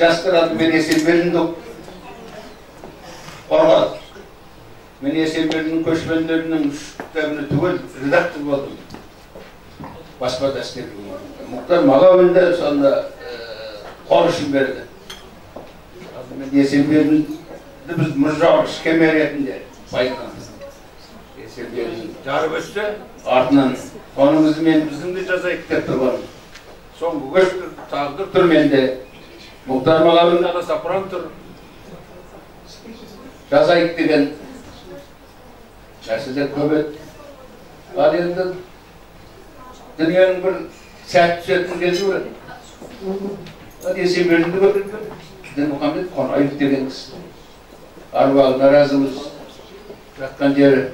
жастар алдымен Есенберлинді қорғады. Мен Есенберлиннің көшпендерінің 3 кітабына түгел редактор болдым. Баспада істеп жүрген. Мұхтар Мағауин де сонда қол ұшын берді. Алдымен Есенберлинді біз мұжжауыш кеме ретінде пайдаландық. Есенберлин жарып өтті, артынан соның ізімен біздің де жазайық деп тұрған. Соңғы көш тұр, тағдыр тұр менде. Мұхтар Мағауинде аласапыран тұр. Жазайық деген нәрселер көп еді. Ал енді дүниенің бір сәт түсетін кезі бар. Ал Есенберлинді көрдік. Дінмұхамед Қонаев деген кісі. Аруағына разымыз. Жатқан жері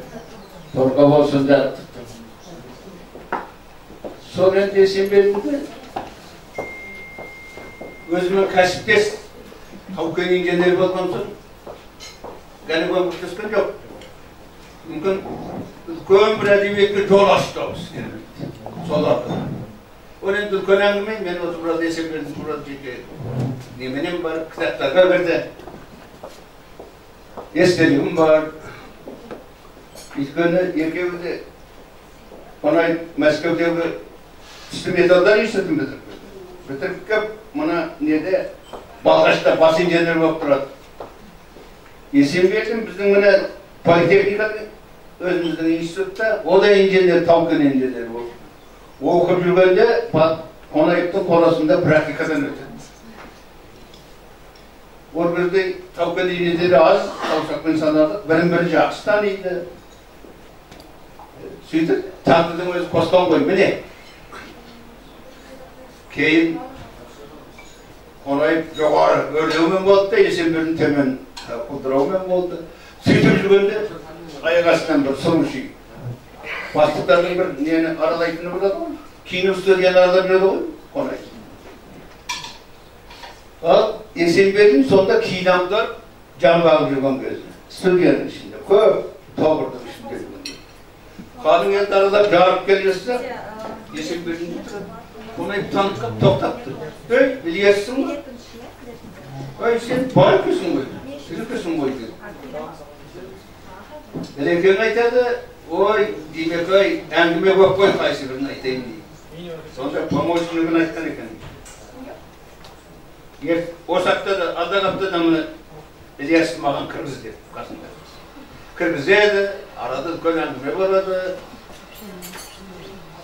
торқа болсын жарықтықтың. Сол енді Есенберлинді өзімен кәсіптес тау-кен инженері болған соң ғана көмектескен жоқ. Мүмкін үлкен бір әдебиетке жол ашты ол кісі. Сол арқылы. Ол енді үлкен әңгіме, мен осы туралы Есенберлин туралы жеке неменем бар, кітаптарға кірді. Естелігім бар. Өйткені екеуі де Қонаев Мәскеудегі түсті металдар институтын бітіріп келді. Бітіріп кеп, мына неде Балқашта бас инженер болып тұрады. Есенберлин біздің мына политехникада өзіміздің институтта, о да инженер, тау-кен инженері болып. Оқып жүргенде Қонаевтың қорасында практикадан өтеді. Ол кезде тау-кен инженері аз, саусақпен санарлық, бірін-бірі жақсы таниды. Сөйтіп тағдырдың өзі қосқан ғой, міне. Кейін Қонаев жоғары өрлеумен болды да, Есенберлин төмен құлдыраумен болды. Сөйтіп жүргенде аяқ астынан бір сұлушы бастықтардың бір нені аралайтыны болады ғой, киностудияны аралап жүреді ғой Қонаев. Ал Есенберлин сонда киномдар жан бағып жүрген кезі, студияның ішінде, көп тобырдың ішінде жүргенде. Қалың елді аралап жарып келе жатса, Есенберлин тұрады. Қонаев танып қалып тоқтапты. Ей, Ілияссың ба? Ой, сен бай екенсің ғой, тірі ғой деді. Ілекең айтады, ой, Димекай, әңгіме көп қой, қайсы бірін айтайын дейді. Сонда помощнигін айтқан екен. Осы аптада, алдағы аптада мына Ілиясты маған кіргіз деп қасында. Кіргізеді, арада үлкен әңгіме болады.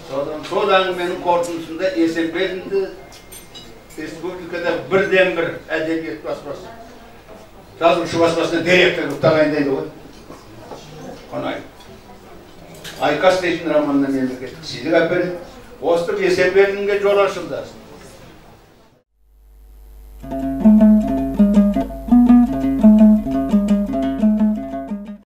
Содан сол әңгіменің қорытындысында Есенберлинді республикада бірден-бір әдебиет баспасы, жазушы баспасына директор қылып тағайындайды ғой Қонаев. Айқас дейтін романына мемлекеттік сыйлық әпереді. Осытып Есенберлинге жол ашылды.